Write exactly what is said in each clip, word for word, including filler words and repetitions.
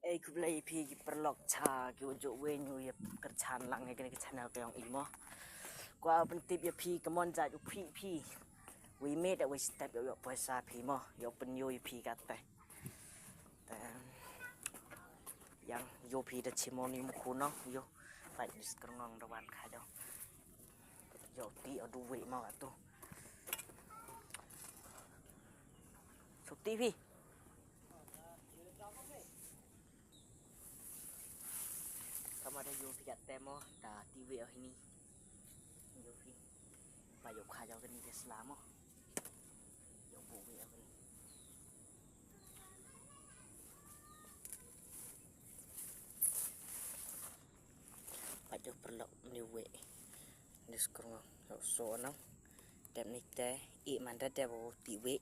Ei, khublei phi ki paralok cha ki u jooh wei ñu ya kyrchan lang ya kani ka channel ka yong i mo. Kwah pyntip ya phi ka mon jait u phi phi. Wei met da wei step yow yow poisa phi mo, yow pynyoo ya phi katte. Te yang yow phi da chimoni mu khu nong yow. Pait ni skrngong da wan kha yow. Yow ti o du wei mo atu. Suk ti phi. Kamwa da yoo phi katte mo, da ti wei o hini. Yoo phi. Ba yow kha yow kani ka sla mo. Yow bu wei o kani. Pait yow paralok ni wei. Ni skrngong yow so nong. Dep ni te i man da dep o ti wei.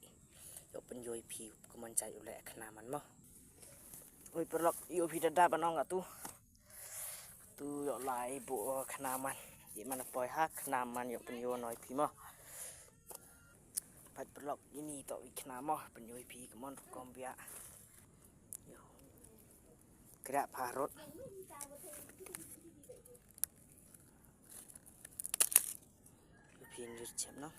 Yow pynyoo ya phi ka mon jait u leh khana man mo. Oi paralok, yow phi da dap nong atu. Tu yow lai bu o khana man. I man poi ha khana man yow pynyoo noh ya phi mo. Pait paralok ini to i khana mo pynyoo ya phi ka mon rukom bia. Yow. Kra pharot. Phi ndir chem no.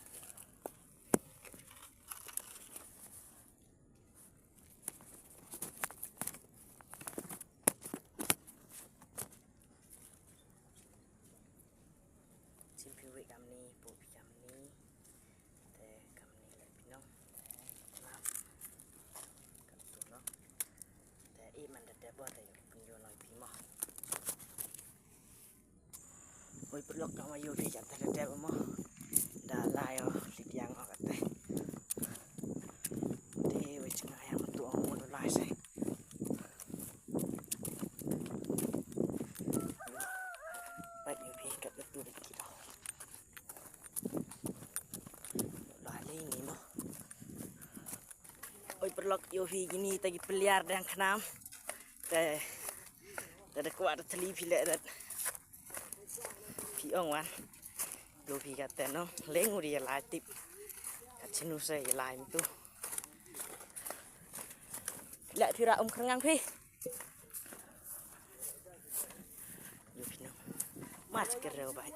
Chim phi wei kamni, bu phi kamni. Te kamni le phi nong. Te kam tu no. Te i man da dep o te yow pynyoo noh ya phi mo. Oi paralok, kamwa yoo phi katte da dep mo. Da lai o li diang o katte. Te wei chnga ya mo tu o mo lai se. Pait yoo phi katte tu de ki do. Lai li ni mo. Oi paralok, yoo phi kini te ki pliar dang khnam. Te, te da kwah da thli phi le da. Phi ong wan. Yoo phi katte no. Leng u ri ya lai tip. Ka chinu se ya lai mi tu. Le phi ra um khrngang phi. Yoo phi no. Mach ke reo bai.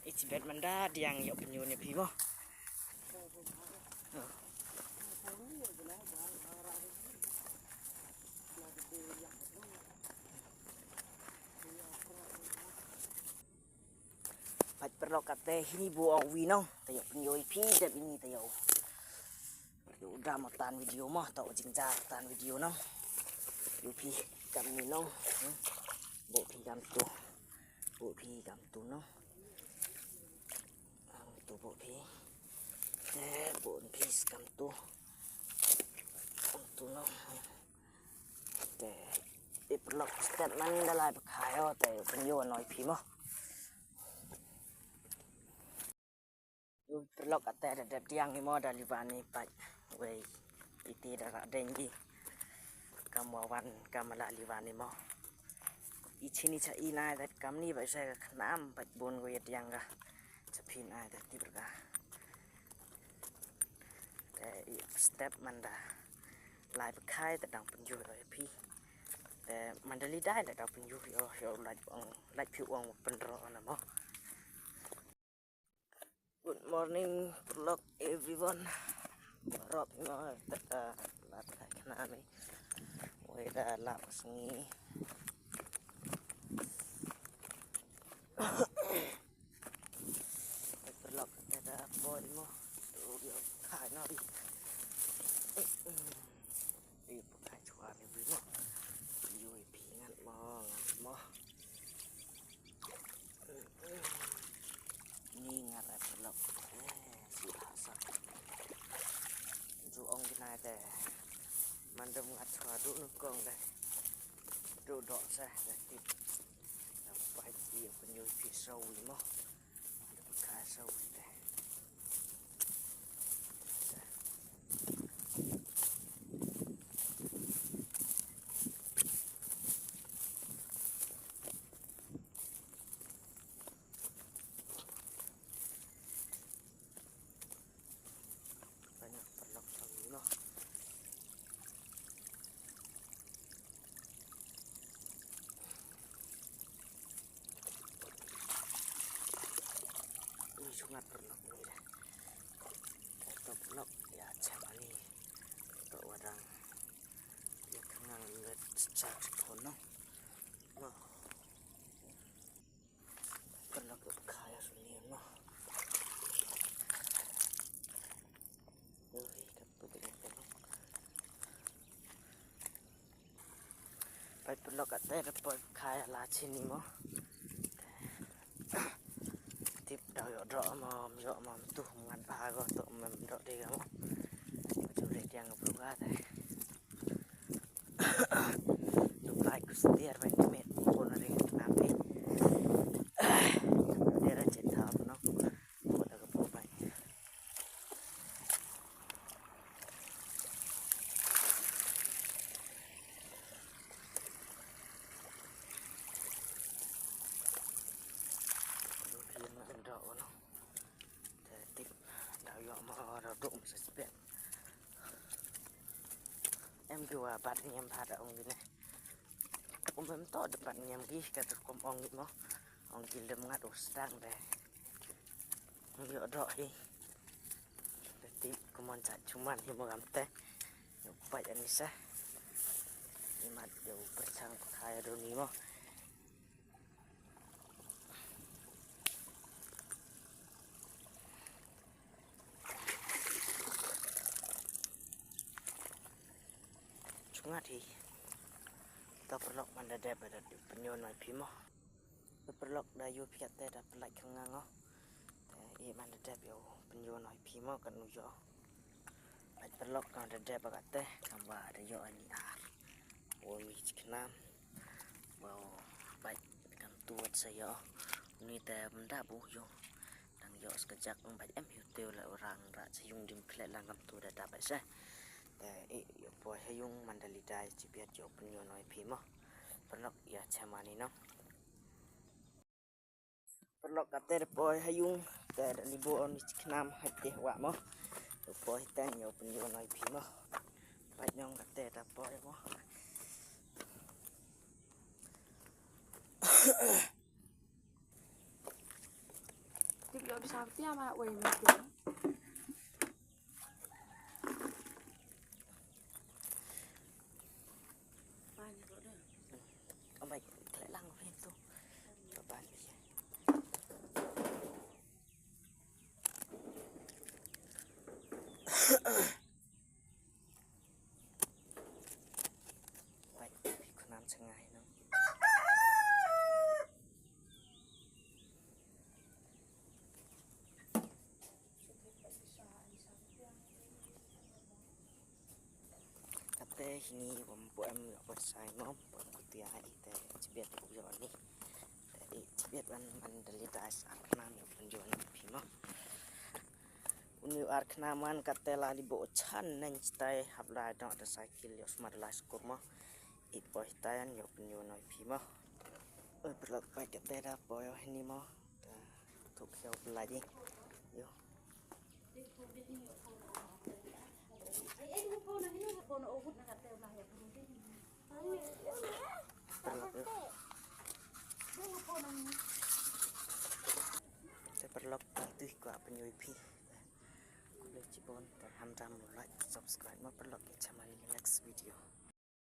Ichi bet man da diang yow pynyoo noh ya phi mo. Pait paralok katte hini bu o wei nong. Te yow pynyoo ya phi dep ini te yow. Yow dam o tan video mo, to jingjar tan video nong. Yoo phi kamni nong. Hmm. Bu phi kam tu. Bu phi kam tu nong. Kam tu bu phi. Te bu phi kam tu. Kam tu nong. Te i paralok step man da lai ba kha yow te pynyoo noh ya phi mo. Oi paralok, katte da dep diang i mo da li wan i pait. Wei, iti da ra deng i. Kamwa wan, kamwa la li wan i mo. I chini cha i nai da kamni ba se ka khnam pait bun wei diang ka. Cha phi nai da ti ba ka. Te i step man da lai ba khai te dang pynyoo o ya phi. Te man da li dai da dang pynyoo o yow lai ong, lai phi ong pynro na mo. Good morning, vlog everyone. Rop no, tata, lat kai khana ni. Wei da lap sngi. Vlog tata boy mo. Tu dia kai no di. Di pakai chwa ni bi mo. Yui pi ngat mo, ngat mo. Ni ngat ai paralok. Eh, si hasa. Ju ong ki nai te. Mandam ngat chwa du nu kong te. Du dok sa te tip. Nampai ti ong pynjoi phi sawi mo. Ka sawi te. Ngat paralok ni de. Toh paralok ya cha mani. Toh wa dang ya khang ngang le cha phone no. Mo. Paralok ya kha ya suni mo. Ui, katu ba ya paralok. Pait paralok, katte da poi kha ya la chini mo. Tip daw yoh droh mo, yoh mo, tu ngat bha ko, tu mem droh de mo. Chu re tiang ka pru ka te. Tu kai ku stiar bai ni met, ko na ring na pe. Dera chen thap no. Ko da ka pru bai. Phi na em dok no. Te tip daw yoh mo, daw duk mo sa spek. Em ki wa bat niam pha da ong ki ne. Kum em to de bat niam ki ka tu kum ong ki mo. Ong ki lem ngat u stang de. Yoh droh hi. Te tip kumon cha chuman hi mo kam te. Yoh pait ani sa. Ni mat yoh perchang kha ya do ni mo. Chungat hi. Toh paralok, man da dep da pynyoh noi phi mo. Toh paralok, da yoh phi katte da pynlait khang ngang o. Te i man da dep yoh pynyoh noi phi mo, kan u yoh. Pait paralok, kan da dep ba katte, kam wa da yoh ani ar. Wa mi chi khnam. Wow, pait kam tu wat sa yoh. Ni te mda bu yoh. Dang yoh skajak, ong bait em hi u teu la u rang ra cha yung dim khleh lang kam tu da da bait sa. Te i yoh poi ha yung, man da li dai chi biat yoh pynyoh noi phi mo. Paralok ya cha mani no. Paralok, katte da poi ha yung, te da li bo ni chi khnam ha te wa mo. Yoh poi ten yoh pynyoh noi phi mo. Pait nyong katte da poi mo. Tip yoh di sa tia ma wei ma tia. Ambai, khleh lang phi tu. Ambai. Pait phi khnam cha ngai no. Katte hini wa ym pu em yoh pait sai mo, pu em kutia i te chi biat yoh ni. Te i chi biat wan man da li dai sa ar khnam yoh pynyoh ni phi mo. Uni ar khnam wan katte la li bo chan neng chitai hap lai dok da cycle yoh smat lai skur mo. I poi tai an yoh pynyoh noi phi mo. Oi, paralok, pait katte da poi yoh hini mo. Ta thuk yoh pynlait i. Yoh. Paralok, yoh. Te paralok, tu i kwah pynyoh i phi. Khublei chibun, te ham dam like, subscribe mo paralok, ya cha mani next video.